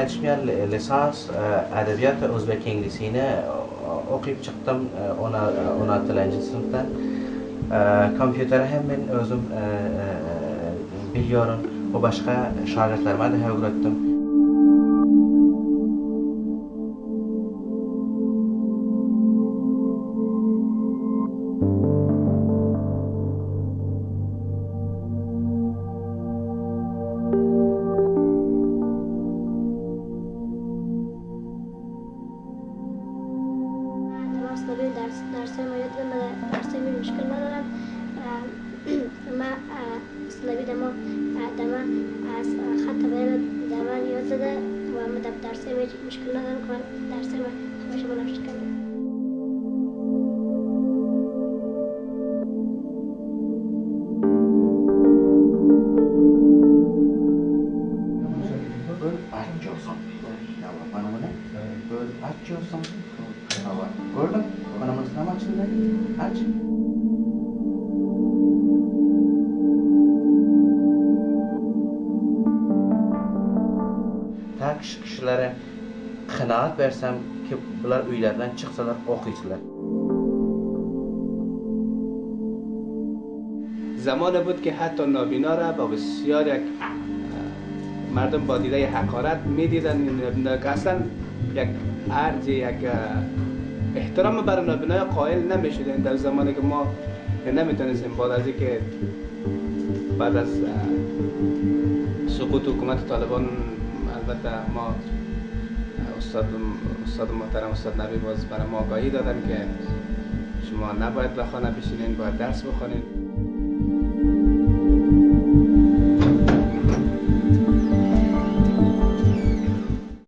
Aytishmagan lisans adabiyot o'zbek ingilisini o'qib chiqdim 16-sinfdan. Kompyuter ham men o'zim biliyorum va boshqa shogirdlarimga da o'rgatdim. Kishilere qanoat bersam ki bular uylaridan chiqsalar o'qiydilar. زمان بود که حتی نابینا را با بسیار یک مردم با دیده حقارت می‌دیدن، که اصلا یک ارج یک احترام برای نابینا قائل نمی‌شدن. در زمانی که ما نمی‌تونستیم بعد از اینکه بعد از سقوط حکومت طالبان، البته ما استاد محترم استاد نبی باز برای ما آگاهی دادن که شما نباید به خانه بشینین، باید درس بخونین.